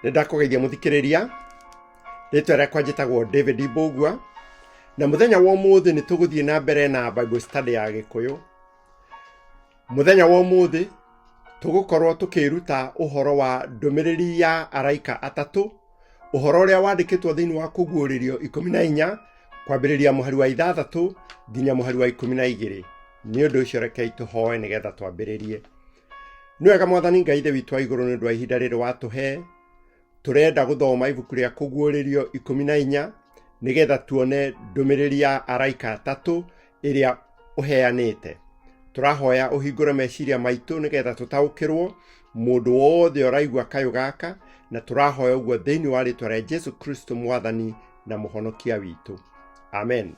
Nĩ ndakũgeithia mũthikĩrĩria, rĩtwa rĩakwa njĩtagwo David Mbũgua, na mũthenya wa ũmũthĩ nĩ tũgũthiĩ na mbere na Bible study ya Gĩkũyũ. Mũthenya wa ũmũthĩ tũgũkorwo tũkĩĩruta ũhoro wa ndũmĩrĩri ya araika atatũ, ũhoro ũrĩa wandĩkĩtwo thĩinĩ wa Kũguũrĩrio 14 kwambĩrĩria mũhari wa 6 nginya mũhari wa 12. Nĩ ũndũ ũcio rekei tũhoe nĩgetha twambĩrĩrie. Nĩ wega Mwathani Ngai Ithe witũ wa igũrũ nĩ ũndũ wa ihinda rĩrĩ watũhe. Tũrenda gũthoma ibuku rĩa Kũguũrĩrio 14 nĩgetha tuone ndũmĩrĩri ya araika atatũ ĩrĩa ũheanĩte. Tũrahoya ũhingũre meciria maitũ nĩgetha tũtaũkĩrwo mũndũ wothe ũraigua kayũ gaka, na tũrahoya ũguo thĩinĩ wa rĩtwa rĩa Jesu Kristo Mwathani na Mũhonokia witũ. Amen.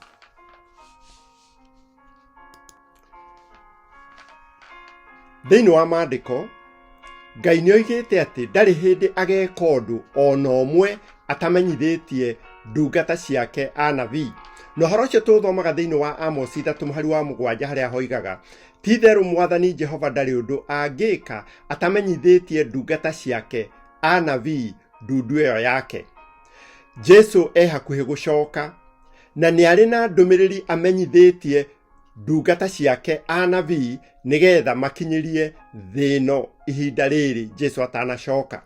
Thĩinĩ wa maandĩko, Ngai nĩ oigĩte atĩ ndarĩ hĩndĩ ageka ũndũ o na ũmwe atamenyithĩtie ndungata ciake anabii. Na ũhoro ũcio tũũthomaga thĩinĩ wa Amosi 3 mũhari wa 7 harĩa hoigaga, ti-itherũ Mwathani Jehova ndarĩ ũndũ angĩka atamenyithĩtie ndungata ciake anabii ndundu ĩyo yake. Jesu e hakuhĩ gũcoka na nĩ arĩ na ndũmĩrĩri amenyithĩtie ndungata ciake anabii nĩgetha makinyĩrie thĩ ĩno ihinda rĩrĩ Jesu atanacoka.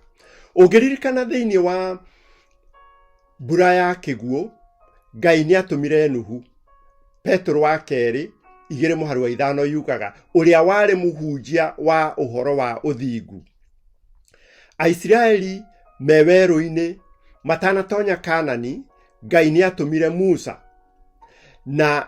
Ũngĩririkana thĩinĩ wa mbura ya kĩguũ, Ngai nĩ atũmire Nuhu. Petero wa kerĩ 2 mũhari wa 5 yugaga ũrĩa warĩ mũhunjia wa ũhoro wa ũthingu. Aisiraeli me werũ-inĩ matanatonya Kanani, Ngai nĩ atũmire Musa. Na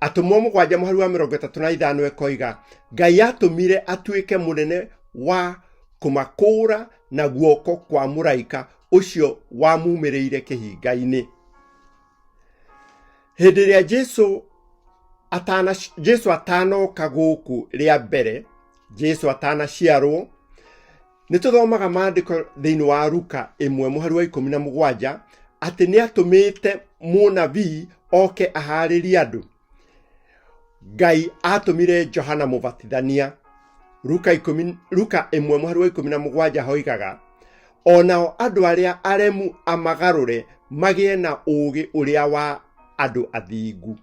atũmwo 7 mũhari wa 35 ekoiga Ngai atũmire atuĩke mũnene wa kũmakũũra na guoko kwa mũraika ũcio wamumĩrĩire kĩhinga-inĩ. Hĩndĩ ĩrĩa Jesu atanoka gũkũ rĩa mbere, Jesu atanaciarwo, nĩ tũthomaga maandĩko thĩinĩ wa Luka 1 mũhari wa 17 atĩ nĩ atũmĩte mũnabii oke aharĩrie andũ. Ngai atũmire Johana Mũbatithania. Luka 1 mũhari wa 17 hoigaga, o nao andũ arĩa aremu amagarũre magĩe na ũũgĩ ũrĩa wa andũ athingu,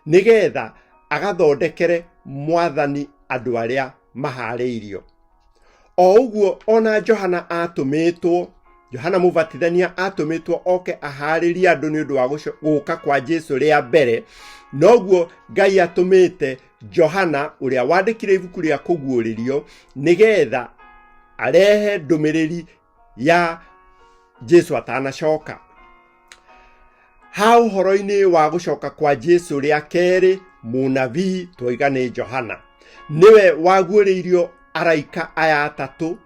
nĩgetha agathondekere Mwathani andũ arĩa maharĩirio. O ũguo ona Johana atũmĩtwo, Johana Mũbatithania atũmĩtwo oke aharĩrie andũ nĩ ũndũ wa gũka kwa Jesu rĩa mbere, noguo Ngai atũmĩte Johana ũrĩa wandĩkire ibuku rĩa Kũguũrĩrio nĩgetha arehe ndũmĩrĩri ya Jesu atanacoka. Ha ũhoro-inĩ wa gũcoka kwa Jesu rĩa kerĩ, mũnabii twoiga nĩ Johana. Nĩwe waguũrĩirio araika aya atatũ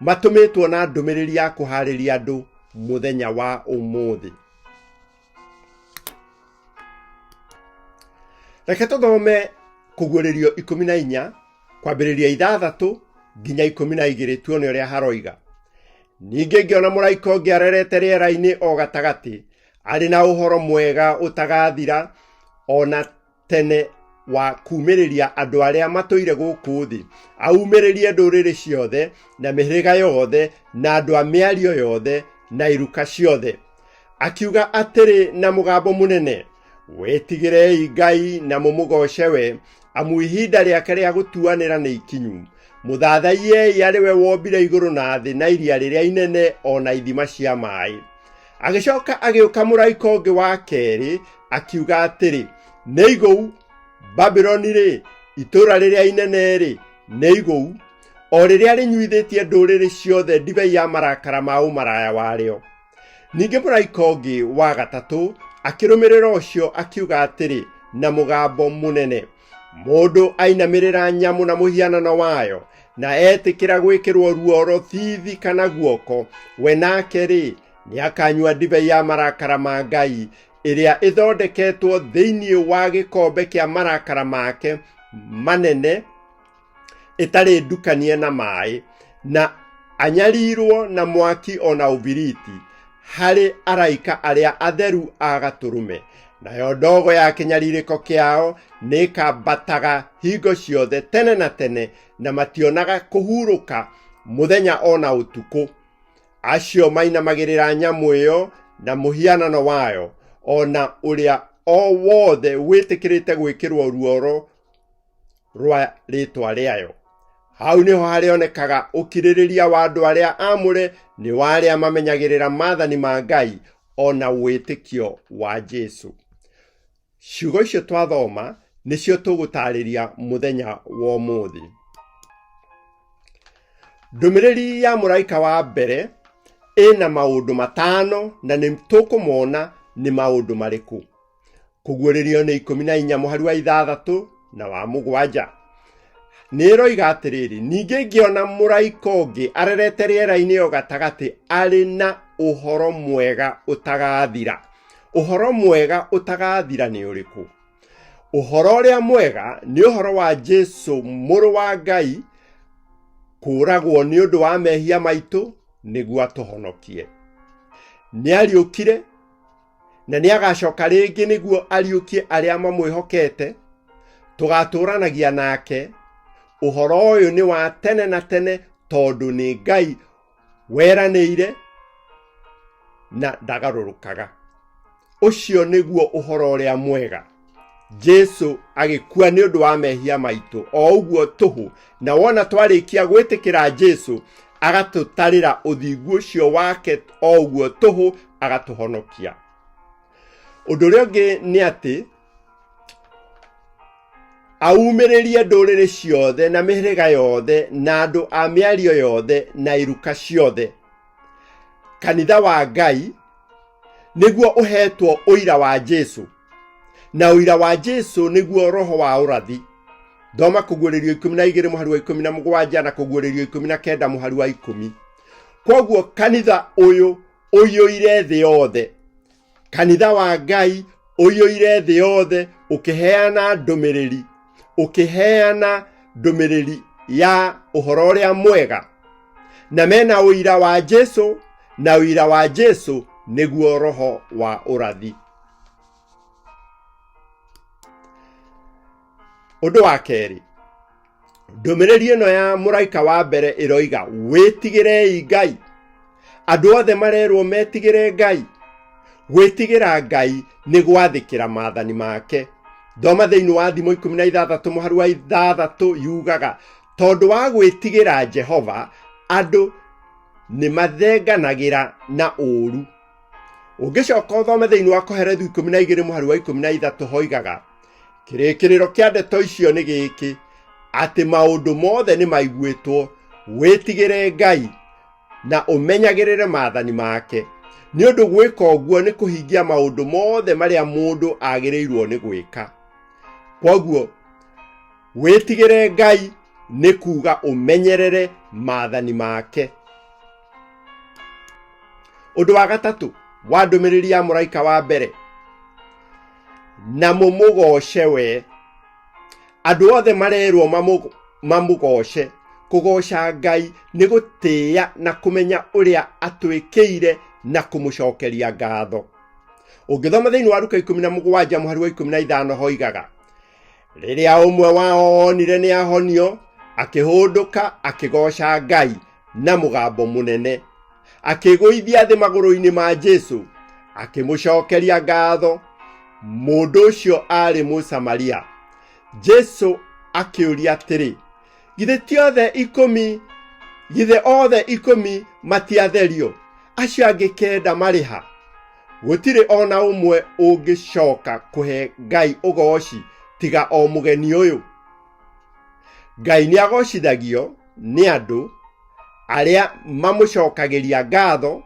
matũmĩtwo na ndũmĩrĩri ya kũharĩria andũ mũthenya wa ũmũthĩ. Reke tũthome Kũguũrĩrio 14 kwambĩrĩria 6 nginya 12 tuone ũrĩa haroiga. Ningĩ ngĩona mũraika ũngĩ arerete rĩera-inĩ o gatagatĩ, arĩ na ũhoro mwega ũtagathira o na tene wa kumĩrĩria andũ arĩa matũire gũkũ thĩ, aumĩrĩrie ndũrĩrĩ ciothe na mĩhĩrĩga yothe na andũ a mĩario yothe na iruka ciothe. Akiuga atĩrĩ na mũgambo mũnene, wĩtigĩrei Ngai na mũmũgooce we, amu ihinda rĩake rĩa gũtuanĩra nĩ ikinyu. Mũthathaiei arĩ we wombire igũrũ na thĩ na iria rĩrĩa inene o na ithima cia maĩ. Agĩcoka agĩũka mũraika ũngĩ wa kerĩ akiuga atĩrĩ, nĩ igũu Babuloni-rĩ, itũũra rĩrĩa inene-rĩ, nĩ igũu, o rĩrĩa rĩnyuithĩtie ndũrĩrĩ ciothe ndibei ya marakara ma ũmaraya warĩo. Ningĩ mũraika ũngĩ wa gatatũ akĩrũmĩrĩra ũcio akiuga atĩrĩ na mũgambo mũnene, mũndũ ainamĩrĩra nyamũ na mũhianano wayo, na etĩkĩra gwĩkĩrwo ruoro thithi kana guoko, we nake-rĩ, nĩakanyua ndibei ya marakara ma Ngai, ĩrĩa ĩthondeketwo thĩinĩ wa gĩkombe kĩa marakara make manene, ĩtarĩ ndukanie na maĩ, na anyarirwo na mwaki o na ũbiriti, harĩ araika arĩa atheru a Gatũrũme. Nayo ndogo ya kĩnyarirĩko kĩao nĩĩkambataga hingo ciothe tene na tene, na mationaga kũhurũka mũthenya o na ũtukũ. Acio mainamagĩrĩra nyamũ ĩyo na mũhianano wayo, o na ũrĩa o wothe wĩtĩkĩrĩte gwĩkĩrwo ruoro rwa rĩtwa rĩayo. Hau nĩho harĩonekaga ũkirĩrĩria wa andũ arĩa aamũre nĩ wa arĩa mamenyagĩrĩra maathani ma Ngai o na wĩtĩkio wa Jesu. Ciugo icio twathoma nĩcio tũgũtarĩria mũthenya wa ũmũthĩ. Ndũmĩrĩri ya mũraika wa mbere ĩna maũndũ matano na nĩ tũkũmona nĩ maũndũ marĩkũ. Kũguũrĩrio nĩ 14 mũhari wa 6 na wa 7. Nĩ ĩroiga atĩrĩrĩ, ningĩ ngĩona mũraika ũngĩ arerete rĩera-inĩ o gatagatĩ arĩ na ũhoro mwega ũtagathira. Ũhoro mwega ũtagathira nĩ ũrĩkũ? Ũhoro ũrĩa mwega nĩ ũhoro wa Jesu mũrũ wa Ngai kũũragwo nĩ ũndũ wa mehia maitũ nĩguo atũhonokie. Nĩ ariũkire na nĩ agacoka rĩngĩ nĩguo ariũkie arĩa mamwĩhokete. Tũgatũranagia nake. Ũhoro ũyũ nĩ wa tene na tene tondũ nĩ Ngai weranĩire na ndagarũrũkaga. Ũcio nĩguo ũhoro ũrĩa mwega. Jesu agĩkua nĩ ũndũ wa mehia maitũ o ũguo tũhũ, na wona twarĩkia gwĩtĩkĩra Jesu agatũtarĩra ũthingu ũcio wake o ũguo tũhũ, agatũhonokia. Ũndũ ũrĩa ũngĩ nĩ atĩ aumĩrĩrie ndũrĩrĩ ciothe na mĩhĩrĩga yothe na andũ a mĩario yothe na iruka ciothe. Kanitha wa Ngai nĩguo ũhetwo ũira wa Jesu, na ũira wa Jesu nĩguo roho wa ũrathi. Thoma Kũguũrĩrio 12 mũhari wa 17 na Kũguũrĩrio 19 mũhari wa 10. Kwoguo kanitha ũyũ ũiyũire thĩ yothe. Kanitha wa Ngai ũiyũire thĩ yothe ũkĩheana ndũmĩrĩri, ũkĩheana ndũmĩrĩri ya ũhoro ũrĩa mwega, na mena ũira wa Jesu, na ũira wa Jesu nĩguo roho wa ũrathi. Ũndũ wa kerĩ, ndũmĩrĩri ĩno ya mũraika wa mbere ĩroiga wĩtigĩrei Ngai. Andũ othe marerwo metigĩre Ngai. Gwĩtigĩra Ngai nĩ gwathĩkĩra maathani make. Thoma thĩinĩ wa Thimo 16 mũhari wa 6 yugaga, tondũ wa gwĩtigĩra Jehova andũ nĩ mathenganagĩra na ũũru. Ũngĩcoka ũthome thĩinĩ wa Kohelethu 12 mũhari wa 13 hoigaga, kĩrĩkĩrĩro kĩa ndeto icio nĩ gĩkĩ, atĩ maũndũ mothe nĩ maiguĩtwo, wĩtigĩre Ngai na ũmenyagĩrĩre maathani make, nĩ ũndũ gwĩka ũguo nĩ kũhingia maũndũ mothe marĩa mũndũ agĩrĩirwo nĩ gwĩka. Kwoguo wĩtigĩre Ngai nĩ kuga ũmenyerere maathani make. Ũndũ wa gatatũ wa ndũmĩrĩri ya mũraika wa mbere, na mũmũgoce we. Andũ othe marerwo mamũgoce. Kũgoca Ngai nĩ gũtĩĩa na kũmenya ũrĩa atwĩkĩire na kũmũcokeria ngatho. Ũngĩthoma thĩinĩ wa Luka 17 mũhari wa 15 hoigaga, rĩrĩa ũmwe wao onire nĩ ahonio, akĩhũndũka akĩgoca Ngai na mũgambo mũnene, akĩgũithia thĩ magũrũ-inĩ ma Jesu, akĩmũcokeria ngatho. Mũndũ ũcio aarĩ Mũsamaria. Jesu akĩũria atĩrĩ, githĩ ti othe ikũmi, githĩ othe ikũmi matiatherio? Acio angĩ kenda marĩ ha? Gũtirĩ o na ũmwe ũngĩcoka kũhe Ngai ũgooci tiga o mũgeni ũyũ. Ngai nĩ agocithagio nĩ andũ arĩa mamũcokagĩria ngatho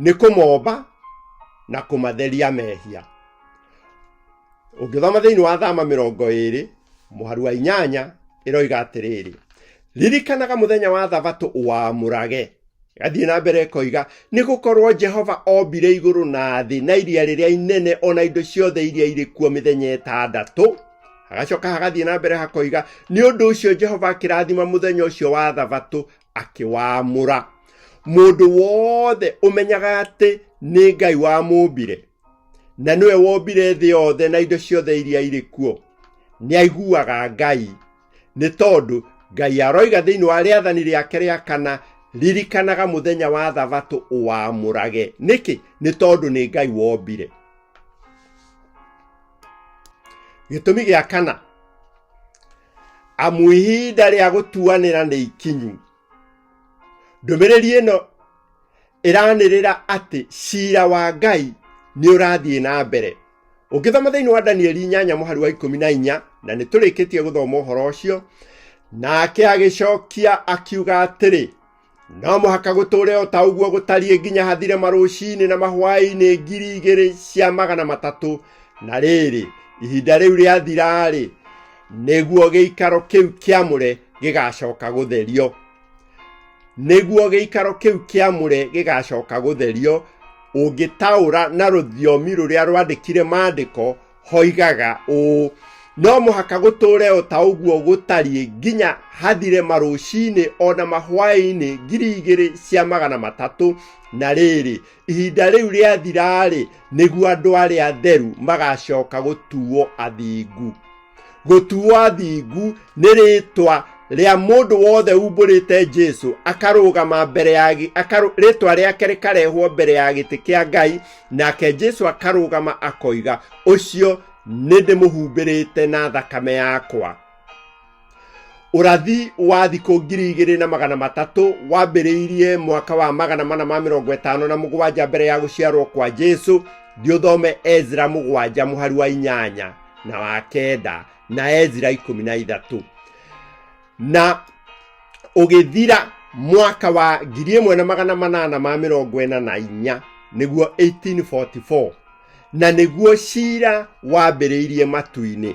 nĩ kũmomba na kũmatheria mehia. Ũngĩthoma thĩinĩ wa Thama 20 mũhari wa 8 ĩroiga atĩrĩrĩ, ririkanaga mũthenya wa thabatũ ũwamũrage. Gathiĩ na mbere ĩkoiga, nĩ gũkorwo Jehova ombire igũrũ na thĩ na iria rĩrĩa inene o na indo ciothe iria irĩ kuo mĩthenya 6. Hagacoka hagathiĩ na mbere hakoiga, nĩ ũndũ ũcio Jehova akĩrathima mũthenya ũcio wa thabatũ akĩwamũra. Mũndũ wothe ũmenyaga atĩ nĩ Ngai wamũmbire na nĩwe wombire thĩ yothe na indo ciothe iria irĩ kuo, nĩ aiguaga Ngai, nĩ tondũ Ngai aroiga thĩinĩ wa rĩathani rĩake rĩa kana, Ririkanaga mũthenya wa thabatũ ũwamũrage. Nĩkĩ? Nĩ tondũ nĩ Ngai wombire. Gĩtũmi gĩa kana, amu ihinda rĩa gũtuanĩra nĩ ikinyu. Ndũmĩrĩri ĩno ĩranĩrĩra atĩ cira wa Ngai nĩ ũrathiĩ na mbere. Ũngĩthoma thĩinĩ wa Danieli 8 mũhari wa 14, na nĩ tũrĩkĩtie gũthoma ũhoro ũcio, nake agĩcokia akiuga atĩrĩ, no mũhaka gũtũũre o ta ũguo gũtariĩ nginya hathire marũcinĩ na mahwaĩ-inĩ 2300. Na rĩrĩ, ihinda rĩu rĩathira-rĩ, nĩguo gĩikaro kĩu kĩamũre gĩgacoka gũtherio. Nĩguo gĩikaro kĩu kĩamũre gĩgacoka gũtherio, ũngĩtaũra na rũthiomi rũrĩa rwandĩkire maandĩko, hoigaga ũũ, no mũhaka gũtũũre o ta ũguo gũtariĩ nginya hathire marũcinĩ o na mahwaĩ-inĩ 2300. Na rĩrĩ, ihinda rĩu rĩathira-rĩ, nĩguo andũ arĩa atheru magacoka gũtuo athingu. Gũtuo athingu nĩ rĩtwa rĩa mũndũ wothe umbũrĩte Jesu akarũgama mbere ya rĩtwa rĩake rĩkarehwo mbere ya gĩtĩ kĩa Ngai, nake Jesu akarũgama akoiga, ũcio nĩ ndĩmũhumbĩrĩte na thakame yakwa. Ũrathi wa thikũ 2300 wambĩrĩirie mwaka wa 457 mbere ya gũciarwo kwa Jesu. Thiĩ ũthome Ezra 7 mũhari wa 8 na wa 9 na Ezra 13, na ũgĩthira mwaka wa 1844, nĩguo 1844, na nĩguo cira wambĩrĩirie matu-inĩ.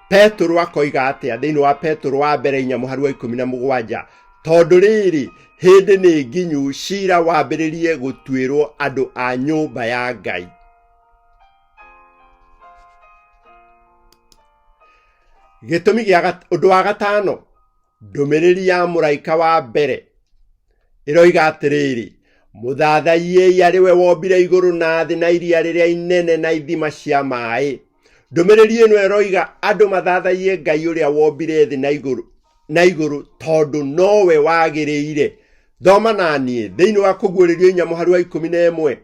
Petũrũ akoiga atĩa thĩinĩ wa Petũrũ wa mbere 4 mũhari wa 17? Tondũ rĩrĩ, hĩndĩ nĩ nginyu cira wambĩrĩrie gũtuĩrwo andũ a nyũmba ya Ngai. Gĩtũmi gĩa ũndũ wa gatano, ndũmĩrĩri ya mũraika wa mbere ĩroiga atĩrĩrĩ, mũthathaiei arĩ we wombire igũrũ na thĩ na iria rĩrĩa inene na ithima cia maĩ. Ndũmĩrĩri ĩno ĩroiga andũ mathathaiye Ngai ũrĩa wombire thĩ na igũrũ na igũrũ tondũ nowe wagĩrĩire. Thoma na niĩ thĩinĩ wa Kũguũrĩrio 4 mũhari wa 11,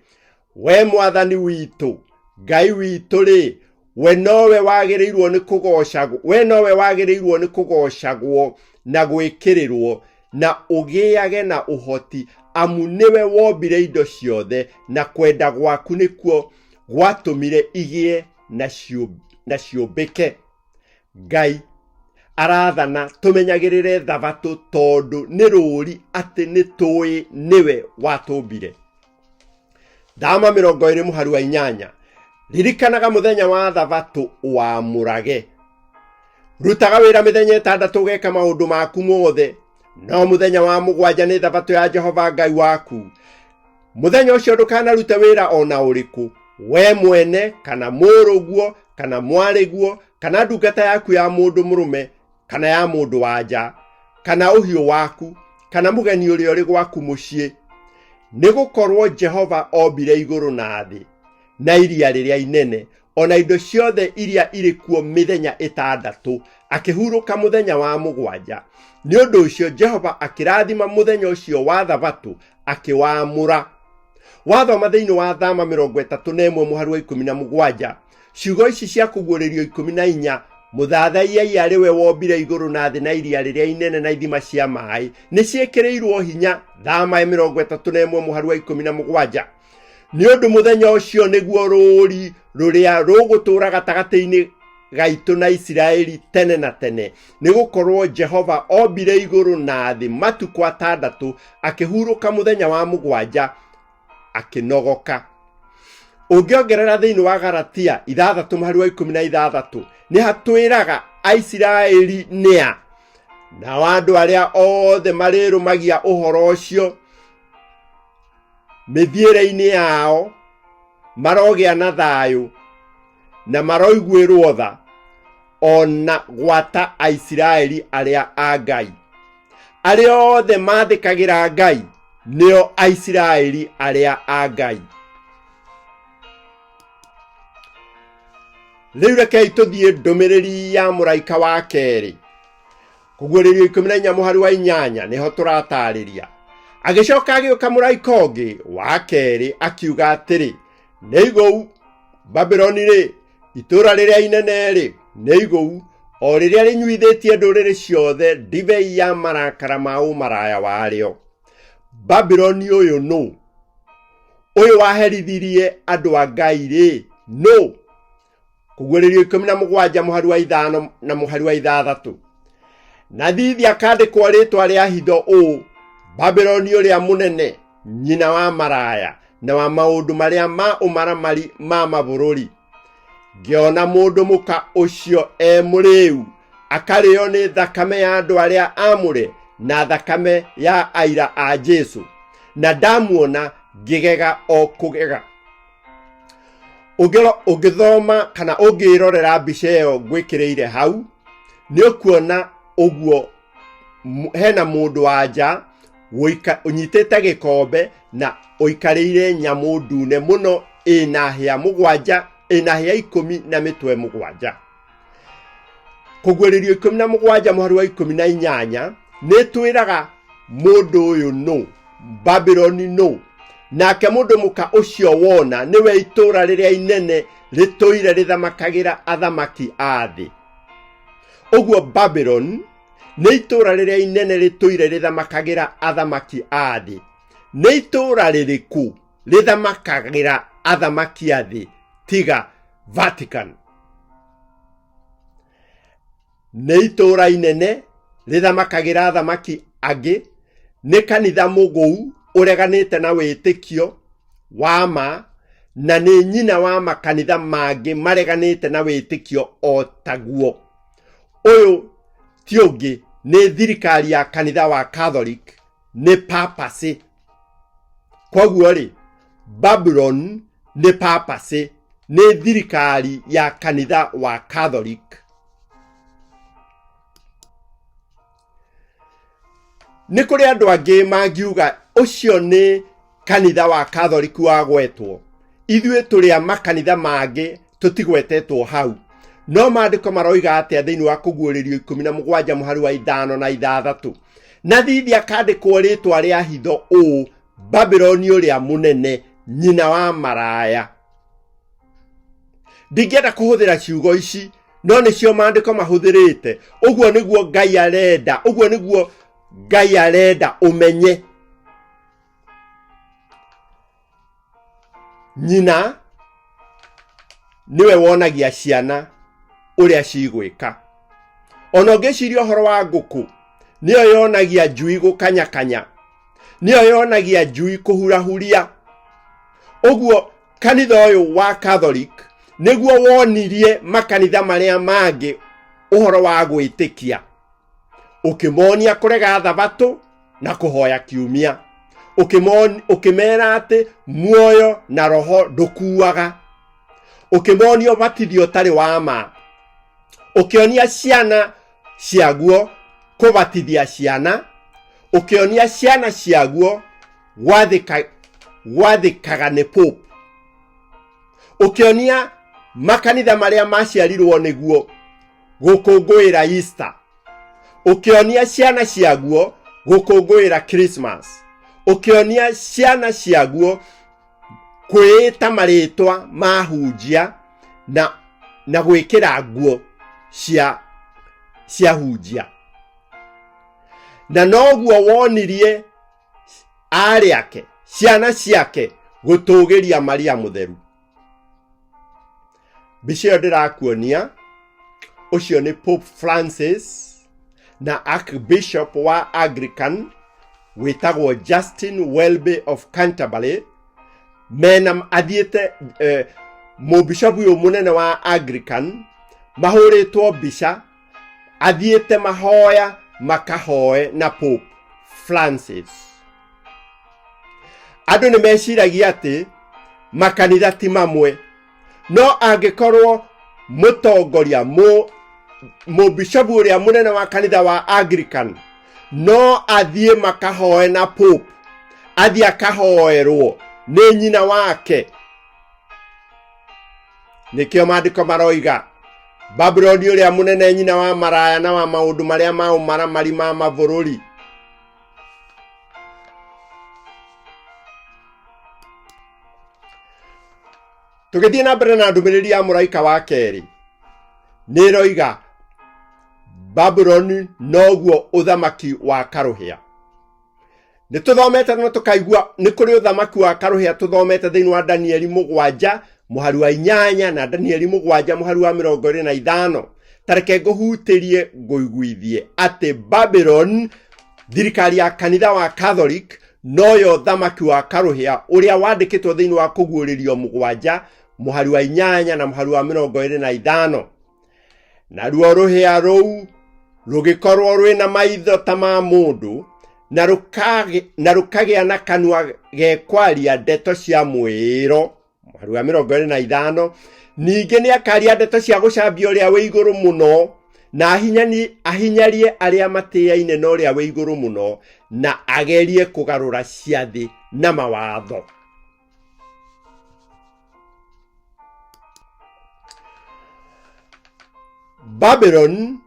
we Mwathani witũ Ngai witũ-rĩ, we nowe wagĩrĩirwo nĩ kũgocagwo, we nowe wagĩrĩirwo nĩ kũgocagwo na gwĩkĩrĩrwo na ũgĩage na ũhoti, amu nĩwe wombire indo ciothe, na kwenda gwaku nĩkuo gwatũmire igĩe na ciũmbĩke. Ngai arathana tũmenyagĩrĩre thabatũ tondũ nĩ rũũri atĩ nĩ tũĩ nĩwe watũmbire. Thama 20 mũhari wa 8, ririkanaga mũthenya wa thabatũ wamũrage. Rutaga wĩra mĩthenya 6 ũgeka maũndũ maku mothe, no mũthenya wa 7 nĩ thabatũ ya Jehova Ngai waku. Mũthenya ũcio ndũkanarute wĩra o na ũrĩkũ, we mwene kana mũrũguo kana mwarĩguo kana ndungata yaku ya mũndũ mũrũme kana ya mũndũ wa nja kana ũhiũ waku kana mũgeni ũrĩa ũrĩ gwaku mũciĩ. Nĩ gũkorwo Jehova ombire igũrũ na thĩ na iria rĩrĩa inene o na indo ciothe iria irĩ kuo mĩthenya 6, akĩhurũka mũthenya wa 7. Nĩ ũndũ ũcio Jehova akĩrathima mũthenya ũcio wa thabatũ akĩwamũra. Wathoma thĩinĩ wa Thama 31 mũhari wa 17, ciugo ici cia Kũguũrĩrio 14, mũthathaiai arĩ we wombire igũrũ na thĩ na iria rĩrĩa inene na ithima cia maĩ, nĩ ciĩkĩrĩirwo hinya. Thama 31 mũhari wa 17. Nĩ ũndũ mũthenya ũcio nĩguo rũũri rũrĩa rũgũtũũra gatagatĩ-inĩ gaitũ na Isiraeli tene na tene, nĩ gũkorwo Jehova ombire igũrũ na thĩ matukũ 6, akĩhurũka mũthenya wa 7 akĩnogoka. Ũngĩongerera thĩinĩ wa Galatia 6 mũhari wa 16, nĩ hatwĩraga Aisiraeli nĩa, nao andũ arĩa othe marĩrũmagia ũhoro ũcio mĩthiĩre-inĩ yao marogĩa na thayũ na maroiguĩrwo tha, o na gwata Aisiraeli arĩa a Ngai. Arĩa othe mathĩkagĩra Ngai nĩo Aisiraeli arĩa a Ngai. Rĩu rekei tũthiĩ ndũmĩrĩri ya mũraika wa kerĩ. Kũguũrĩrio 14 mũhari wa 8 nĩho tũratarĩria. Agĩcoka agĩũka mũraika ũngĩ wa kerĩ akiuga atĩrĩ, nĩ igũu Babuloni-rĩ, itũũra rĩrĩa inene-rĩ, nĩ igũu, o rĩrĩa rĩnyuithĩtie ndũrĩrĩ ciothe ndibei ya marakara ma ũmaraya warĩo. Babuloni ũyũ nũ? Ũyũ waherithirie andũ a Ngai-rĩ, nũ? Kũguũrĩrio 17 mũhari wa 5 na mũhari wa 6. Na thithi akandĩkwo rĩtwa rĩa hitho ũũ, Babuloni ũrĩa mũnene, nyina wa maraya na wa maũndũ marĩa ma ũmaramari ma mabũrũri. Ngĩona mũndũ mũka ũcio e mũrĩu, akarĩo nĩ thakame ya andũ arĩa amũre na thakame ya aira a Jesu, na ndamuona ngĩgega o kũgega. Ũngĩthoma kana ũngĩrorera mbica ĩyo ngwĩkĩrĩire hau, nĩ ũkuona ũguo hena mũndũ wa nja ũnyitĩte gĩkombe na ũikarĩire nyamũ ndune mũno ĩna hĩa mũgwanja, ĩna hĩa 10 na mĩtwe 7. Kũguũrĩrio 17 mũhari wa 18 nĩ twĩraga mũndũ ũyũ nũ, Babuloni nũ, nake mũndũ mũka ũcio wona nĩwe itũũra rĩrĩa inene rĩtũire rĩthamakagĩra athamaki a thĩ. Ũguo Babuloni nĩ itũũra rĩrĩa inene rĩtũire rĩthamakagĩra athamaki a thĩ. Nĩ itũũra rĩrĩkũ rĩthamakagĩra athamaki a thĩ tiga Vatican? Nĩ itũũra inene rĩthamakagĩra athamaki angĩ, nĩ kanitha mũgũu ũreganĩte na wĩtĩkio wa ma, na nĩ nyina wa makanitha mangĩ mareganĩte na wĩtĩkio o taguo. Ũyũ ti ũngĩ nĩ thirikari ya kanitha wa Catholic, nĩ papacy. Koguo rĩ, Babulon nĩ papacy, nĩ thirikari ya kanitha wa Catholic. Nĩ kũrĩ andũ angĩ mangiuga ũcio nĩ kanitha wa Catholic wagwetwo, ithuĩ tũrĩ a makanitha mangĩ tũtigwetetwo hau. No maandĩko maroiga atĩa thĩinĩ wa Kũguũrĩrio 17 mũhari wa 5 na 6? Na thithi akandĩkwo rĩtwa rĩa hitho ũũ, Babuloni ũrĩa mũnene, nyina wa maraya. Ndingĩenda kũhũthĩra ciugo ici, no nĩcio maandĩko mahũthĩrĩte. Ũguo nĩguo Ngai arenda, ũguo nĩguo Ngai arenda ũmenye. Nyina nĩwe wonagia ciana ũrĩa cigwĩka. Ona ũngĩciria ũhoro wa ngũkũ, nĩyo yonagia njui gũkanyakanya, nĩyo yonagia njui kũhurahuria. Ũguo kanitha ũyũ wa Catholic nĩguo wonirie makanitha marĩa mangĩ ũhoro wa gwĩtĩkia, ũkĩmonia kũrega thabatũ na kũhoya kiumia, ũkĩmera atĩ muoyo na roho ndũkuaga, ũkĩmonia ũbatithio ũtarĩ wa ma, ũkĩonia ciana ciaguo kũbatithia ciana, ũkĩonia ciana ciaguo gwathĩkaga nĩ Pope, ũkĩonia makanitha marĩa maciarirwo nĩguo gũkũngũĩra Easter, ũkĩonia ciana ciaguo gũkũngũĩra Christmas, ũkĩonia ciana ciaguo kwĩĩta marĩtwa ma hunjia na gwĩkĩra nguo cia hunjia. Na noguo wonirie aarĩ ake, ciana ciake, gũtũgĩria Maria Mũtheru. Mbica ĩyo ndĩrakuonia, ũcio nĩ Pope Francis na Archbishop wa Anglican wĩtagwo Justin Welby of Canterbury, mena athiĩte mũbishopu ũyũ mũnene wa Anglican, mahũrĩtwo mbica athiĩte mahoya makahoe na Pope Francis. Andũ nĩ meciragia atĩ makanitha ti mamwe, no angĩkorwo mũtongoria mũbishopu ũrĩa mũnene wa kanitha wa Anglican no athiĩ makahoe na Pope, athiĩ akahoerwo nĩ nyina wake. Nĩkĩo maandĩko maroiga Babuloni ũrĩa mũnene, nyina wa maraya na wa maũndũ marĩa ma ũmaramari ma mabũrũri. Tũgĩthiĩ na mbere na ndũmĩrĩri ya mũraika wa kerĩ, nĩ ĩroiga Babuloni noguo ũthamaki wa karũhĩa. Nĩ tũthomete na tũkaigua nĩ kũrĩ ũthamaki wa karũhĩa tũthomete thĩinĩ wa Danieli 7 mũhari wa 8 na Danieli 7 mũhari wa 25. Ta reke ngũhutĩrie ngũiguithie atĩ Babuloni, thirikari ya kanitha wa Catholic, noyo thamaki wa karũhĩa ũrĩa wandĩkĩtwo thĩinĩ wa Kũguũrĩrio 7 mũhari wa 8 na mũhari wa 25. Naruo rũhĩa rũu rũgĩkorwo rwĩna maitho ta ma mũndũ na rũkagĩa na kanua gekwaria ndeto cia mwĩĩro. Mũhari wa 25, ningĩ nĩ akaria ndeto cia gũcambia ũrĩa wĩ igũrũ mũno, na ahinyarie arĩa matĩaine na ũrĩa wĩ igũrũ mũno, na agerie kũgarũra ciathĩ na mawatho. Babylon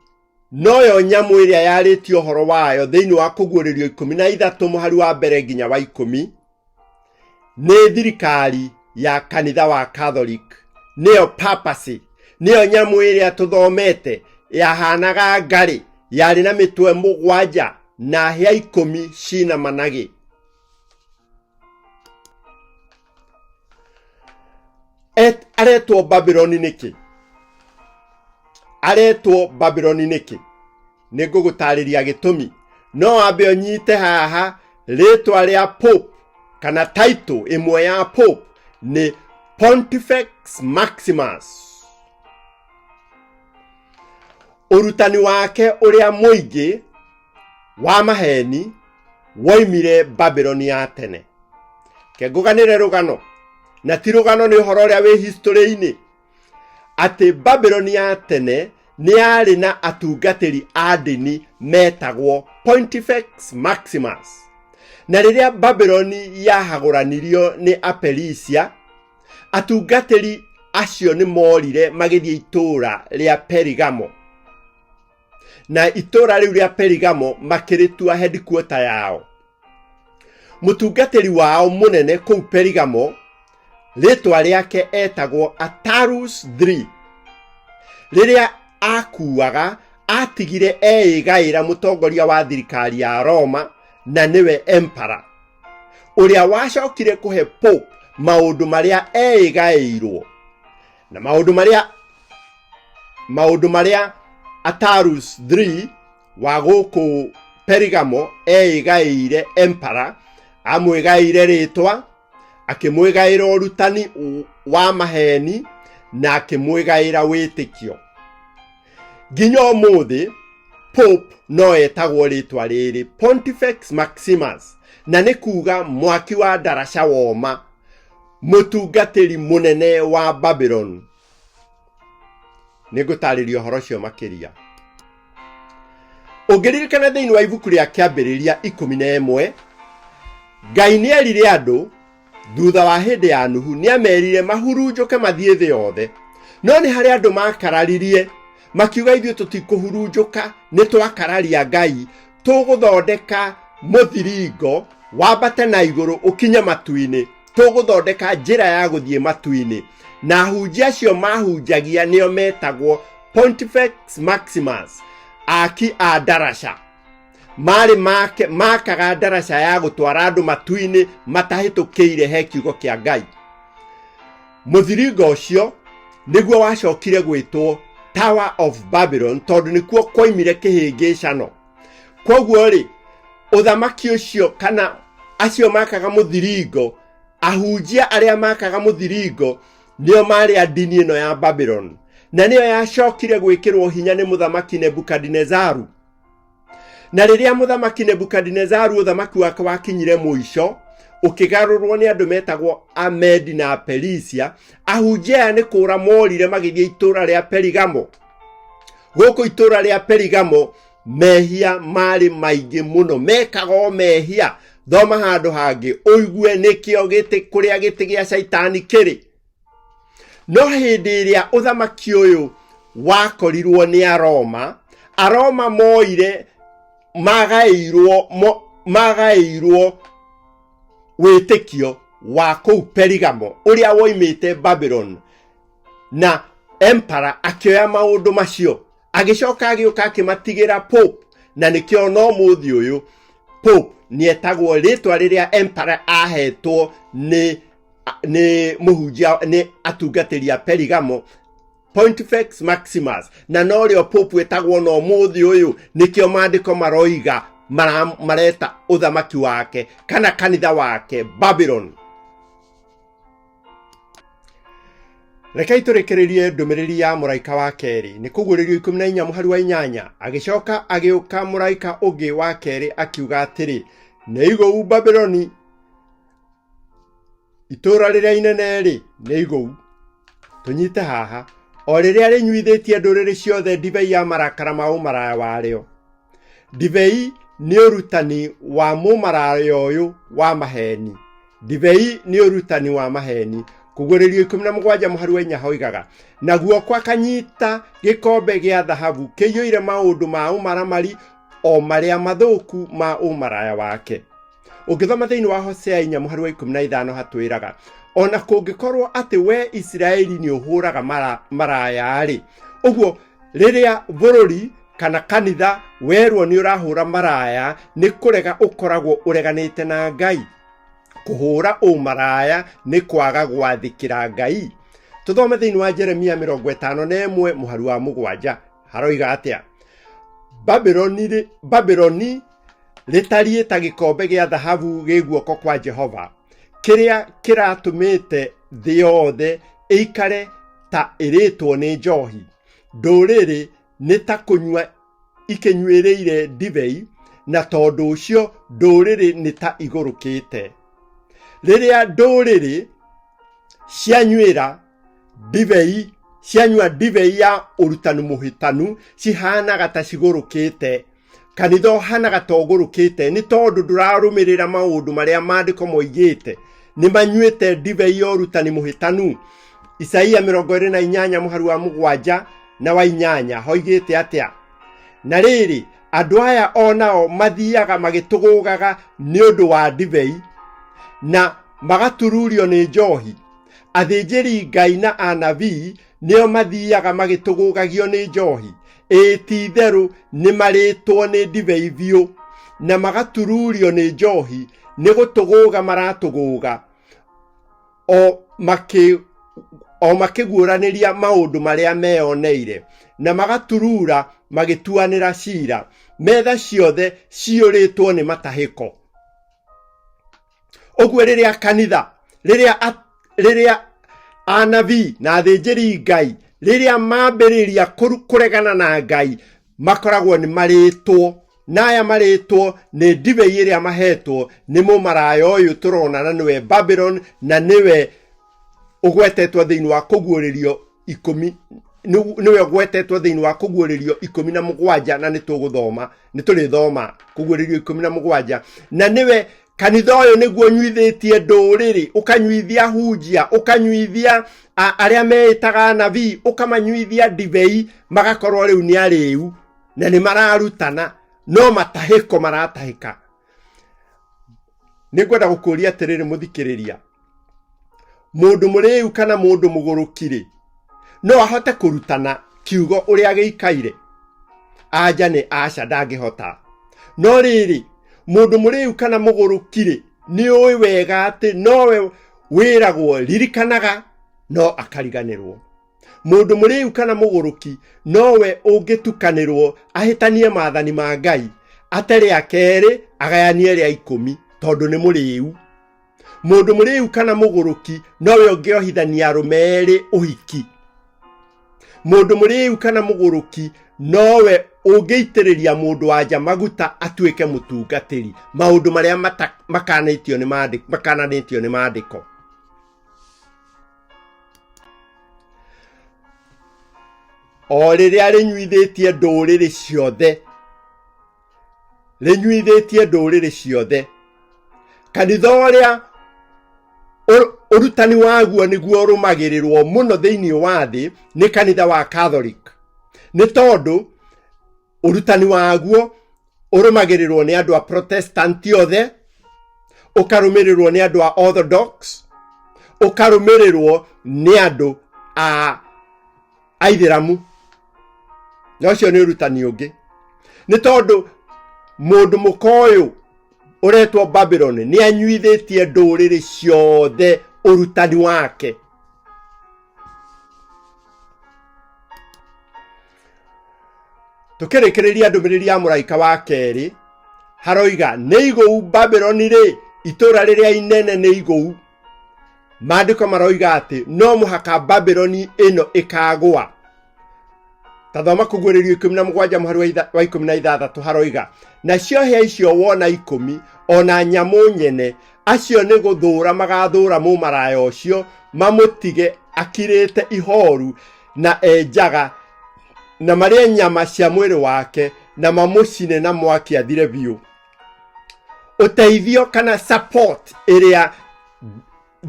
noyo nyamũ ĩrĩa yarĩtie ũhoro wayo thĩinĩ wa Kũguũrĩrio 13 mũhari wa 1 nginya wa 10, nĩ thirikari ya kanitha wa Catholic, nĩyo papacy, nĩyo nyamũ ĩrĩa tũthomete yahanaga ngarĩ, yarĩ na mĩtwe 7 na hĩa 10 cina managĩ. Aretwo Babyloni nĩkĩ? Aretwo Babyloni nĩkĩ? Nĩ ngũgũtarĩria gĩtũmi. No wambe ũnyite haha rĩtwa rĩa Pope kana title ĩmwe ya Pope nĩ Pontifex Maximus. Ũrutani wake ũrĩa mũingĩ wa maheni woimire Babyloni ya tene. Ke ngũganĩre rũgano, na ti rũgano, nĩ ũhoro ũrĩa wĩ history-inĩ, atĩ Babyloni ya tene nĩ yarĩ na atungatĩri a ndini metagwo Pontifex Maximus. Na rĩrĩa Babyloni yahagũranirio nĩ Aperisia, atungatĩri acio nĩ morire magĩthiĩ itũũra rĩa Perigamo. Na itũũra rĩu rĩa Perigamo makĩrĩtua headquarter yao. Mũtungatĩri wao mũnene kũu Perigamo, rĩtwa rĩake etagwo Atarus III. Rĩrĩa akuaga, atigire eĩgaĩra mũtongoria wa thirikari ya Roma, na nĩwe emperor, ũrĩa wacokire kũhe Pope maũndũ marĩa eĩgaĩirwo. Na maũndũ marĩa Atarus III wa gũkũ Perigamo eĩgaĩire emperor, amwĩgaĩire rĩtwa, akĩmwĩgaĩra ũrutani wa maheni, na akĩmwĩgaĩra wĩtĩkio. Nginya ũmũthĩ Pope no etagwo rĩtwa rĩrĩ Pontifex Maximus, na nĩ kuga mwaki wa ndaraca woma, mũtungatĩri mũnene wa Babylon. Nĩ ngũtarĩria ũhoro ũcio makĩria. Ũngĩririkana thĩinĩ wa ibuku rĩa Kĩambĩrĩria 11, Ngai nĩ erire andũ thutha wa hĩndĩ ya Nuhu, nĩ amerire mahurunjũke mathiĩ thĩ yothe. No nĩ harĩ andũ makararirie makiuga ithuĩ tũtikũhurunjũka, nĩ twakararia Ngai, tũgũthondeka mũthiringo wambate na igũrũ ũkinye matu-inĩ, tũgũthondeka njĩra ya gũthiĩ matu-inĩ. Na ahunjia acio mahunjagia nĩo metagwo Pontifex Maximus, aki a ndaraca. Marĩ makaga ndaraca ya gũtwara andũ matu-inĩ matahĩtũkĩire he kiugo kĩa Ngai. Mũthiringo ũcio nĩguo wacokire gwĩtwo Tower of Babylon, tondũ nĩkuo kwoimire kĩhĩngĩcano. Kwoguo rĩ, ũthamaki ũcio kana acio makaga mũthiringo, ahunjia arĩa makaga mũthiringo nĩo marĩ a ndini ĩno ya Babylon, na nĩyo yacokire gwĩkĩrwo hinya nĩ mũthamaki Nebukadinezaru. Na rĩrĩa mũthamaki Nebukadinezaru ũthamaki wake wakinyire mũico, ũkĩgarũrwo nĩ andũ metagwo Amedi na Aperisia, ahunjia aya nĩ kũra morire magĩthiĩ itũũra rĩa Perigamo. Gũkũ itũũra rĩa Perigamo mehia marĩ maingĩ mũno, mekaga o mehia. Thoma handũ hangĩ ũigue nĩkĩo gĩtĩ kũrĩa gĩtĩ gĩa Caitani kĩrĩ. No hĩndĩ ĩrĩa ũthamaki ũyũ wakorirwo nĩ Aroma, Aroma moire magaĩirwo wĩtĩkio wa kũu Perigamo ũrĩa woimĩte Babylon, na empara akĩoya maũndũ macio agĩcoka agĩũka akĩmatigĩra pope, na nĩkĩo no mũthĩ ũyũ pope nĩetagwo rĩtwa rĩrĩa empara ahetwo nĩ nĩ mũhunjia nĩ atungatĩri a Perigamo, Pontifex Maximus, na norĩo pope ĩtagwo no mũthĩ ũyũ. Nĩkĩo maandĩko maroiga mareta ũthamaki wake kana kanitha wake Babylon. Rekei tũrĩkĩrĩrie ndũmĩrĩri ya mũraika wa kerĩ. Nĩ kũguũrĩrio 14 mũhari wa 8. Agĩcoka agĩũka mũraika ũngĩ wa kerĩ akiuga atĩrĩ, nĩ igũu Babuloni, itũũra rĩrĩa inene-rĩ, nĩ igũu. Tũnyite haha, o rĩrĩa rĩnyuithĩtie ndũrĩrĩ ciothe ndibei ya marakara ma ũmaraya warĩo. Ndibei nĩ ũrutani wa mũmaraya ũyũ wa maheni. Ndibei nĩ ũrutani wa maheni. Kũguũrĩrio 17 mũhari wa 4 hoigaga, na guoko akanyita gĩkombe gĩa thahabu kĩiyũire maũndũ ma ũmaramari o marĩa mathũku ma ũmaraya wake. Ũngĩthoma thĩinĩ wa Hosea 4 mũhari wa 15 hatwĩraga, ona kũngĩkorwo atĩ we Isiraeli nĩ ũhũraga maraya-rĩ, ũguo rĩrĩa bũrũri kana kanitha werwo nĩ ũrahũra maraya, nĩ kũrega ũkoragwo ũreganĩte na Ngai. Kũhũra ũmaraya nĩ kwaga gwathĩkĩra Ngai. Tũthome thĩinĩ wa Jeremia 51 mũhari wa 7 haroiga atĩa? Babuloni rĩtariĩ ta gĩkombe gĩa thahabu gĩ guoko kwa Jehova, kĩrĩa kĩratũmĩte thĩ yothe ĩikare ta ĩrĩtwo nĩ njohi. Ndũrĩrĩ nĩ ta kũnyua ikĩnyuĩrĩire ndibei, na tondũ ũcio ndũrĩrĩ nĩ ta igũrũkĩte. Rĩrĩa ndũrĩrĩ cianyuĩra ndibei, cianyua ndibei ya ũrutani mũhĩtanu, cihanaga ta cigũrũkĩte. Kanitha ũhanaga ta ũgũrũkĩte nĩ tondũ ndũrarũmĩrĩra maũndũ marĩa maandĩko moigĩte. Nĩ manyuĩte ndibei ya ũrutani mũhĩtanu. Isaia 28 mũhari wa 7 na wa 8 hoigĩte atĩa? Na rĩrĩ, andũ aya o nao mathiaga magĩtũgũgaga nĩ ũndũ wa ndibei na magatururio nĩ njohi. Athĩnjĩri Ngai na anabii nĩo mathiaga magĩtũgũgagio nĩ njohi. Ĩĩ ti-itherũ nĩmarĩtwo nĩ ndibei biũ, na magatururio nĩ njohi, nĩ gũtũgũga maratũgũga, o makĩguũranĩria maũndũ marĩa meyoneire, na magaturura magĩtuanĩra ciira. Metha ciothe ciyũrĩtwo nĩ matahĩko. Ũguo rĩrĩa kanitha, rĩrĩa anabii na athĩnjĩri Ngai, rĩrĩa mambĩrĩria kũregana na Ngai, makoragwo nĩ marĩtwo, na aya marĩtwo nĩ ndibei ĩrĩa mahetwo nĩ mũmaraya ũyũ tũrona, na nĩwe Babylon, na nĩwe ũgwetetwo thĩinĩ wa kũguũrĩrio ikũmi, nĩwe ũgwetetwo thĩinĩ wa kũguũrĩrio 17, na nĩtũgũthoma, nĩtũrĩthoma kũguũrĩrio 17, na nĩwe kanitha ũyũ nĩguo ũnyuithĩtie ndũrĩrĩ, ũkanyuithia hunjia, ũkanyuithia arĩa meĩtaga anabii, ũkamanyuithia ndibei, magakorwo rĩu nĩ arĩu na nĩ mararutana, no matahĩko maratahĩka. Nĩngwenda gũkũria atĩrĩrĩ mũthikĩrĩria, mũndũ mũrĩu kana mũndũ mũgũrũki-rĩ, no ahote kũrutana kiugo ũrĩa gĩikaire? Anja nĩ aca, ndangĩhota. No rĩrĩ, mũndũ mũrĩu kana mũgũrũki-rĩ, nĩ ũĩ wega atĩ nowe wĩragwo ririkanaga, no akariganĩrwo. Mũndũ mũrĩu kana mũgũrũki nowe ũngĩtukanĩrwo ahĩtanie maathani ma Ngai, ate rĩa kerĩ agayanie rĩa 10, tondũ nĩ mũrĩu. Mũndũ mũrĩu kana mũgũrũki nowe ũngĩohithania arũme erĩ ũhiki. Mũndũ mũrĩu kana mũgũrũki nowe ũngĩitĩrĩria mũndũ wa nja maguta atuĩke mũtungatĩri, maũndũ marĩa makananĩtio nĩ maandĩko, makananĩtio nĩ maandĩko. O rĩrĩa rĩnyuithĩtie ndũrĩrĩ ciothe, rĩnyuithĩtie ndũrĩrĩ ciothe, kanitha ũrĩa ũrutani waguo nĩguo ũrũmagĩrĩrwo mũno thĩinĩ wa thĩ nĩ kanitha wa Catholic, nĩ tondũ ũrutani waguo ũrũmagĩrĩrwo nĩ andũ a Protestant othe, Ũkarũmĩrĩrwo nĩ andũ a Orthodox, ũkarũmĩrĩrwo nĩ andũ a Aithĩramu. Na ũcio nĩ ũrutani ũngĩ, nĩ tondũ mũndũ mũka ũyũ ũretwo Babylon nĩ anyuithĩtie ndũrĩrĩ ciothe ũrutani wake. Tũkĩrĩkĩrĩria ndũmĩrĩri ya mũraika wa kerĩ, haroiga nĩ igũu Babyloni rĩ, itũũra rĩrĩa inene nĩ igũu. Maandĩko maroiga atĩ no mũhaka Babyloni ĩno ĩkagũa. Ta thoma Kũguũrĩrio 17 mũhari wa 16, haroiga nacio hĩa icio wona 10 ona nyamũ nyene, acio nĩ gũthũũra magathũũra mũmaraya ũcio, mamũtige akirĩte ihoru na enjaga, na marĩe nyama cia mwĩrĩ wake, na mamũcine na mwaki athire biũ. Ũteithio kana support ĩrĩa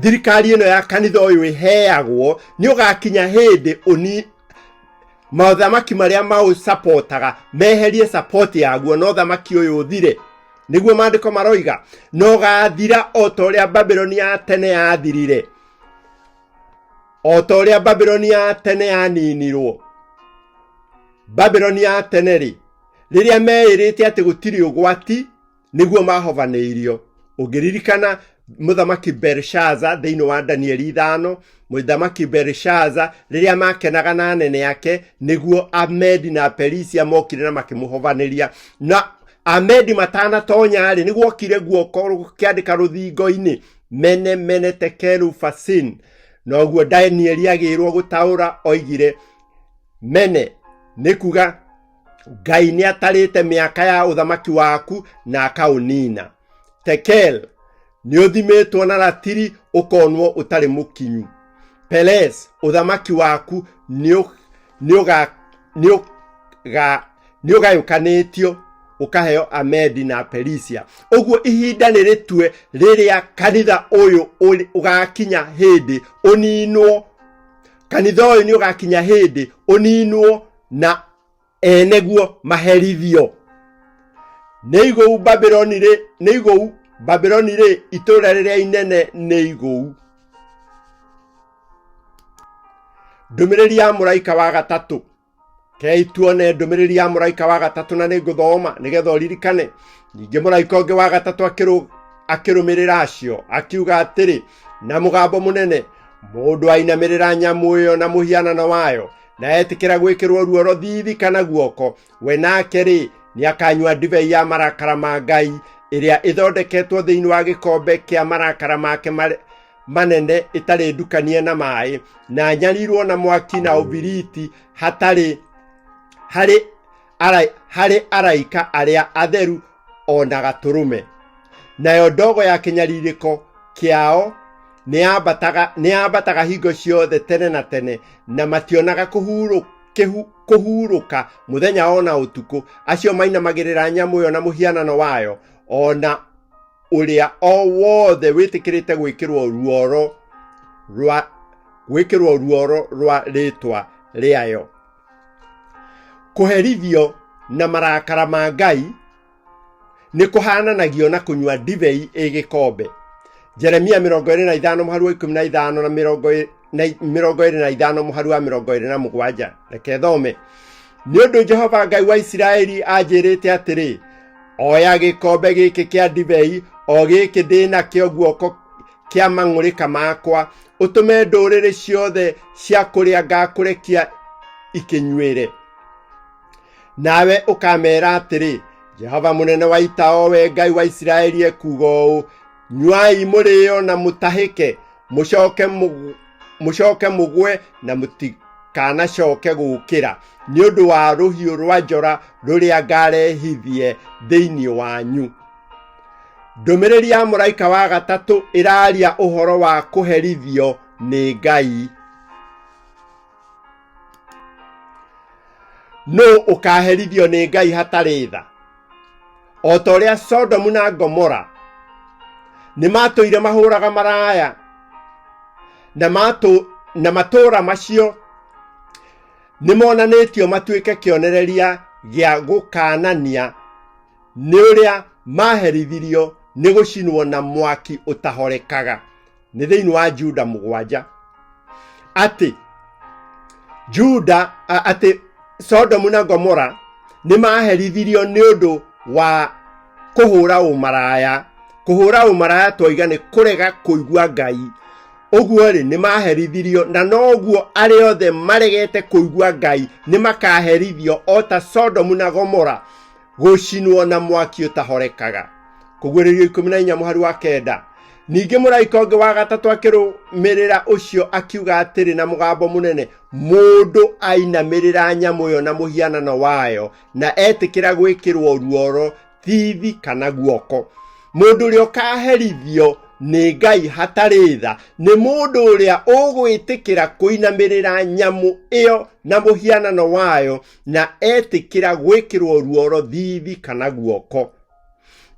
thirikari ĩno ya kanitha ũyũ ĩheagwo nĩ ũgakinya hĩndĩ ũni maũthamaki marĩa maũsapotaga meherie support yaguo, na ũthamaki ũyũ ũthire. Nĩguo maandĩko maroiga, na ũgathira o ta ũrĩa Babyloni ya tene yathirire, o ta ũrĩa Babyloni ya tene yaninirwo. Babyloni ya tene rĩ, rĩrĩa meĩrĩte atĩ gũtirĩ ũgwati, nĩguo mahovanĩirio. Ũngĩririkana mũthamaki Belshaza thĩinĩ wa Danieli 5, mũthamaki Belshaza rĩrĩa makenaga na anene ake, nĩguo Amedi na Aperisia mokire na makĩmũhovanĩria. Na Amedi matanatonya rĩ, nĩguokire guoko gũkĩandĩka rũthingo-inĩ, mene mene tekelu fasin. Noguo Danieli agĩrwo gũtaũra, oigire mene nĩ kuga Ngai nĩ atarĩte mĩaka ya ũthamaki waku na akaũnina. Tekel nĩ ũthimĩtwo na ratiri ũkonwo ũtarĩ mũkinyu. Peles ũthamaki waku nĩ ũgayũkanĩtio ũkaheo Amedi na Perisia. Ũguo ihinda nĩ rĩtue rĩrĩa kanitha ũyũ ũgakinya hĩndĩ ũninwo. Kanitha ũyũ nĩ ũgakinya hĩndĩ ũninwo na eneguo maherithio. Nĩ igũu Babyloni rĩ, nĩ igũu Babyloni rĩ, itũũra rĩrĩa inene nĩ igũu. Ndũmĩrĩri ya mũraika wa gatatũ. Rekei tuone ndũmĩrĩri ya mũraika wa gatatũ, na nĩ ngũthoma nĩgetha ũririkane. Ningĩ mũraika ũngĩ wa gatatũ akĩrũmĩrĩra acio, akiuga atĩrĩ na mũgambo mũnene, mũndũ ainamĩrĩra nyamũ ĩyo na mũhianano wayo, na etĩkĩra gwĩkĩrwo ruoro thithi kana guoko, we nake rĩ nĩakanyua ndibei ya marakara ma Ngai ĩrĩa ĩthondeketwo thĩinĩ wa gĩkombe kĩa marakara make manene, ĩtarĩ ndukanie na maĩ, na nyarirwo na mwaki na ũbiriti, hatarĩ harĩ harĩ araika arĩa atheru o na gatũrũme. Nayo ndogo ya kĩnyarirĩko kĩao nĩyambataga hingo ciothe tene na tene, na mationaga kũhurũka mũthenya o na ũtukũ, acio mainamagĩrĩra nyamũ ĩyo na mũhianano wayo, o na ũrĩa o wothe wĩtĩkĩrĩte gwĩkĩrwo ruoro rwa rĩtwa rĩayo. Kũherithio na marakara ma Ngai nĩ kũhananagio na kũnyua ndibei ĩ gĩkombe. Jeremia 25 mũhari wa 15 na 25 mũhari wa 27. Reke thome. Nĩ ũndũ Jehova Ngai wa Isiraeli anjĩrĩte atĩrĩ, oya gĩkombe gĩkĩ kĩa ndibei, o gĩkĩ ndĩ nakĩo guoko kĩa mang'ũrĩka makwa, ũtũme ndũrĩrĩ ciothe cia kũrĩa ngakũrekia ikĩnyuĩre. Nawe ũkameera atĩrĩ, Jehova mũnene wa ita, o we Ngai wa Isiraeli, ekuuga ũũ, nyuai mũrĩo na mũtahĩke, mũcoke mũgwe na mũtikanacoke gũũkĩra, nĩ ũndũ wa rũhiũ rwa njora rũrĩa ngarehithie thĩinĩ wanyu. Ndũmĩrĩri ya mũraika wa gatatũ ĩraria ũhoro wa kũherithio nĩ Ngai. Nũ ũkaherithio nĩ Ngai hatarĩ tha? O ta ũrĩa Sodomu na Gomora nĩ matũire mahũraga maraya na matũũra macio nĩ monanĩtio matuĩke kĩonereria gĩa gũkanania nĩ ũrĩa maherithirio nĩ gũcinwo na mwaki ũtahorekaga. Nĩ thĩinĩ wa Juda 7 atĩ Juda atĩ Sodomu na Gomora nĩ maherithirio nĩ ũndũ wa kũhũra ũmaraya. Kũhũra ũmaraya twoiga nĩ kũrega kũigua Ngai. Ũguo rĩ, nĩ maherithirio, na noguo arĩa othe maregete kũigua Ngai nĩ makaherithio o ta Sodomu na Gomora, gũcinwo na mwaki ũtahorekaga. Kũguũrĩrio 14 mũhari wa 9. Ningĩ mũraika ũngĩ wa gatatũ akĩrũmĩrĩra ũcio akiuga atĩrĩ na mũgambo mũnene, mũndũ ainamĩrĩra nyamũ ĩyo na mũhianano wayo na etĩkĩra gwĩkĩrwo ruoro thithi kana guoko. Mũndũ ũrĩa ũkaherithio nĩ Ngai hatarĩ tha nĩ mũndũ ũrĩa ũgwĩtĩkĩra kũinamĩrĩra nyamũ ĩyo na mũhianano wayo na etĩkĩra gwĩkĩrwo ruoro thithi kana guoko.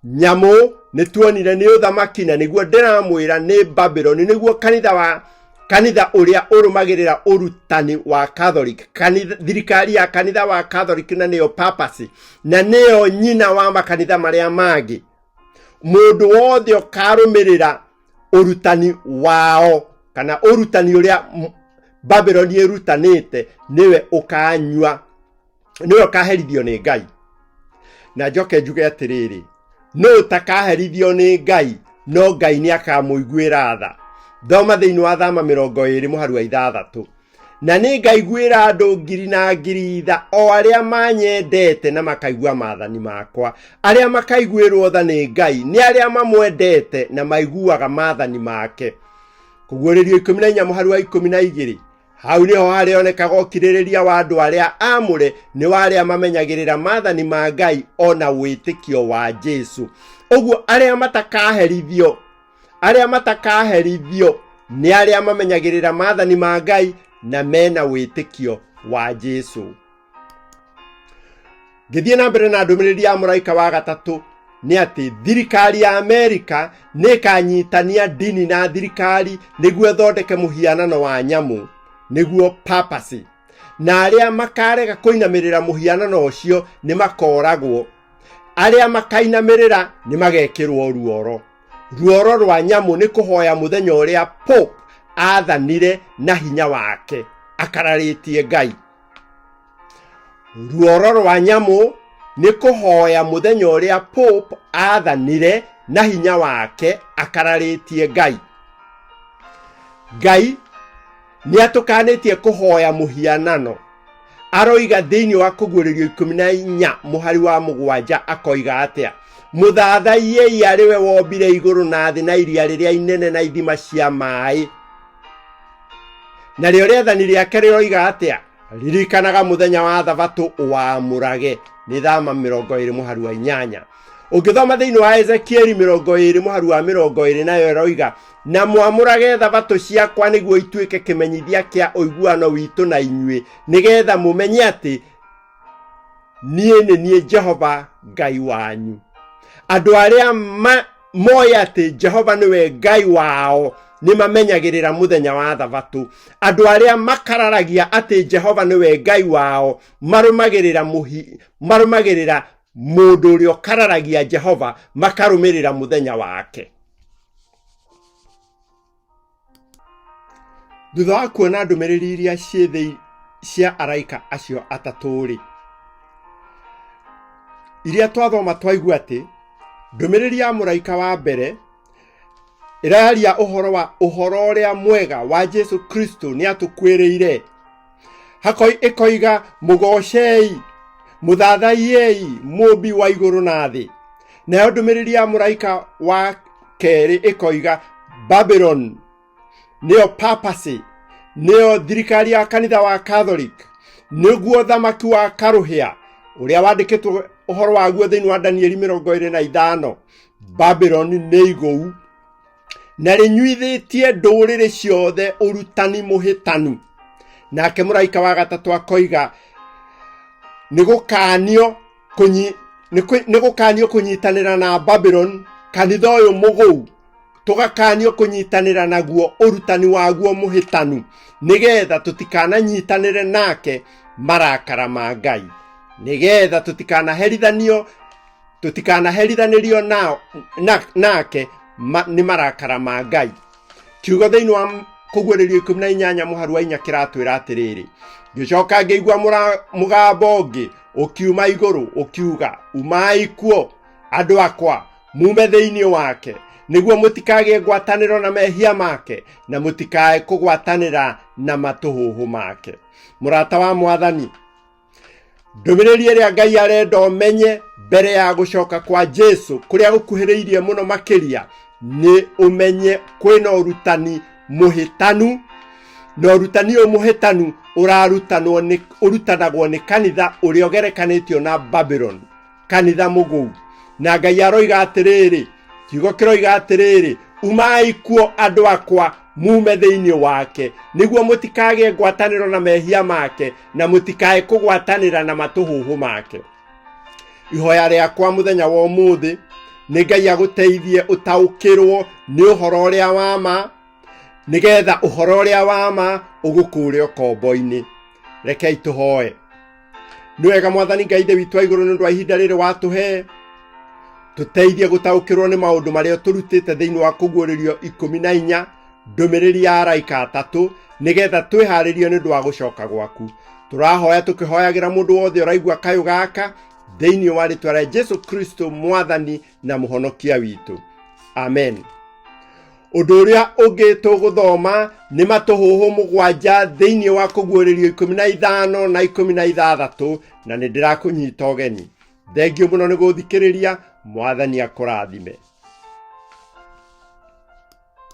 Nyamũ nĩ tuonire nĩ ũthamaki, na nĩguo ndĩramwĩra nĩ Babyloni, nĩguo kanitha wa kanitha ũrĩa ũrũmagĩrĩra ũrutani wa Catholic, kanitha, thirikari ya kanitha wa Catholic, na nĩyo papacy, na nĩyo nyina wa makanitha marĩa mangĩ. Mũndũ wothe ũkarũmĩrĩra ũrutani wao kana ũrutani ũrĩa Babyloni ĩrutanĩte nĩwe ũkanyua, nĩwe ũkaherithio nĩ Ngai. Na njoke njuge atĩrĩrĩ, nũ ũtakaherithio nĩ Ngai, no Ngai nĩ akamũiguĩra tha. Thoma thĩinĩ wa Thama 20 mũhari wa 6. Na nĩ ngaiguĩra andũ ngiri na ngiri tha, o arĩa manyendete na makaigua maathani makwa. Arĩa makaiguĩrwo tha nĩ Ngai nĩ arĩa mamwendete na maiguaga maathani make. Kũguũrĩrio 14 mũhari wa 12. Hau nĩho harĩonekaga ũkirĩrĩria wa andũ arĩa aamũre, nĩ wa arĩa mamenyagĩrĩra maathani ma Ngai o na wĩtĩkio wa Jesu. Ũguo arĩa matakaherithio, arĩa matakaherithio nĩ arĩa mamenyagĩrĩra maathani ma Ngai na mena wĩtĩkio wa Jesu. Ngĩthiĩ na mbere na ndũmĩrĩri ya mũraika wa gatatũ nĩ atĩ thirikari ya Amerika nĩ ĩkanyitania ndini na thirikari nĩguo ĩthondeke mũhianano wa nyamũ, nĩguo papacy, na arĩa makarega kũinamĩrĩra mũhianano ũcio nĩ makoragwo. Arĩa makainamĩrĩra nĩ magekĩrwo ruoro. Ruoro rwa nyamũ nĩ kũhoya mũthenya ũrĩa Pope aathanire na hinya wake akararĩtie Ngai. Ruoro rwa nyamũ nĩ kũhoya mũthenya ũrĩa Pope aathanire na hinya wake akararĩtie Ngai. Ngai nĩ atũkanĩtie kũhoya mũhianano. Aroiga thĩinĩ wa Kũguũrĩrio 14 mũhari wa 7 akoiga atĩa? Mũthathaiei arĩ we wombire igũrũ na thĩ na iria rĩrĩa inene na ithima cia maĩ. Narĩo rĩathani rĩake rĩroiga atĩa? Ririkanaga mũthenya wa thabatũ ũwamũrage. Nĩ Thama 20 mũhari wa 8. Ũngĩthoma thĩinĩ wa Ezekieli 20 mũhari wa 20 nayo ĩroiga, na mwamũrage thabatũ ciakwa nĩguo ituĩke kĩmenyithia kĩa ũiguano witũ na inyuĩ, nĩgetha mũmenye atĩ niĩ nĩ niĩ Jehova Ngai wanyu. Andũ arĩa moĩ atĩ Jehova nĩwe Ngai wao nĩ mamenyagĩrĩra mũthenya wa thabatũ. Andũ arĩa makararagia atĩ Jehova nĩwe Ngai wao marũmagĩrĩra mũndũ ũrĩa ũkararagia Jehova, makarũmĩrĩra mũthenya wake. Thutha wa kuona ndũmĩrĩri iria ciĩ thĩ cia araika acio atatũ-rĩ, iria twathoma twaigua atĩ ndũmĩrĩri ya mũraika wa mbere ĩraria ũhoro wa ũhoro ũrĩa mwega wa Jesu Kristo nĩ atũkuĩrĩire. Hakoi ĩkoiga mũgocei, mũthathaiei mũmbi wa igũrũ na thĩ. Nayo ndũmĩrĩri ya mũraika wa kerĩ ĩkoiga Babylon nĩyo papacy, nĩyo thirikari ya kanitha wa Catholic, nĩguo thamaki wa karũhĩa ũrĩa wandĩkĩtwo ũhoro waguo thĩinĩ wa Danieli 25. Babylon nĩ igũu na rĩnyuithĩtie ndũrĩrĩ ciothe ũrutani mũhĩtanu. Nake mũraika wa gatatũ akoiga nĩ gũkanio kũnyitanĩra na Babylon, kanitha ũyũ mũgũu, tũgakanio kũnyitanĩra naguo ũrutani waguo mũhĩtanu, nĩgetha tũtikananyitanĩre nake marakara ma Ngai, nĩgetha tũtikanaherithanio. Tũtikanaherithanĩrio nao nake nĩ marakara ma Ngai. Kiugo thĩinĩ wa Kũguũrĩrio 18 mũharu wa 4 kĩratwĩra atĩrĩrĩ, ngĩcoka ngĩigua mũgambo ũngĩ ũkiuma igũrũ ũkiuga, umai kuo andũ akwa, mume thĩinĩ wake, nĩguo mũtikagĩe ngwatanĩro na mehia make, na mũtikae kũgwatanĩra na matũhũhũ make. Mũrata wa Mwathani, ndũmĩrĩri ĩrĩa Ngai arenda ũmenye mbere ya gũcoka kwa Jesu kũrĩa gũkuhĩrĩirie mũno makĩria nĩ ũmenye kwĩna ũrutani mũhĩtanu, na ũrutani ũyũ mũhĩtanu ũrarutanwo nĩ ũrutanagwo nĩ kanitha ũrĩa ũgerekanĩtio na Babylon, kanitha mũgũu. Na Ngai aroiga atĩrĩrĩ, kiugo kĩroiga atĩrĩrĩ, umai kuo andũ akwa, mume thĩinĩ wake, nĩguo mũtikagĩe ngwatanĩro na mehia make, na mũtikae kũgwatanĩra na matũhũhũ make. Ihoya rĩakwa mũthenya wa ũmũthĩ nĩ Ngai agũteithie ũtaũkĩrwo nĩ ũhoro ũrĩa wa ma, nĩgetha ũhoro ũrĩa wa ma ũgũkũũre ũkombo-inĩ. Rekei tũhoe. Nĩ wega Mwathani Ngai Ithe witũ wa igũrũ, nĩ ũndũ wa ihinda rĩrĩ watũhe, tũteithie gũtaũkĩrwo nĩ maũndũ marĩa tũrutĩte thĩinĩ wa Kũguũrĩrio 14, ndũmĩrĩri ya araika atatũ, nĩgetha twĩharĩrie nĩ ũndũ wa gũcoka gwaku. Tũrahoya tũkĩhoyagĩra mũndũ wothe ũraigua kayũ gaka thĩinĩ wa rĩtwa rĩa Jesu Kristo, Mwathani na Mũhonokia witũ, amen. Ũndũ ũrĩa ũngĩ tũgũthoma nĩ matũhũhũ 7 thĩinĩ wa Kũguũrĩrio 15 na 16, na nĩ ndĩrakũnyita ũgeni. Thengiũ mũno nĩ gũthikĩrĩria. Mwathani akũrathime.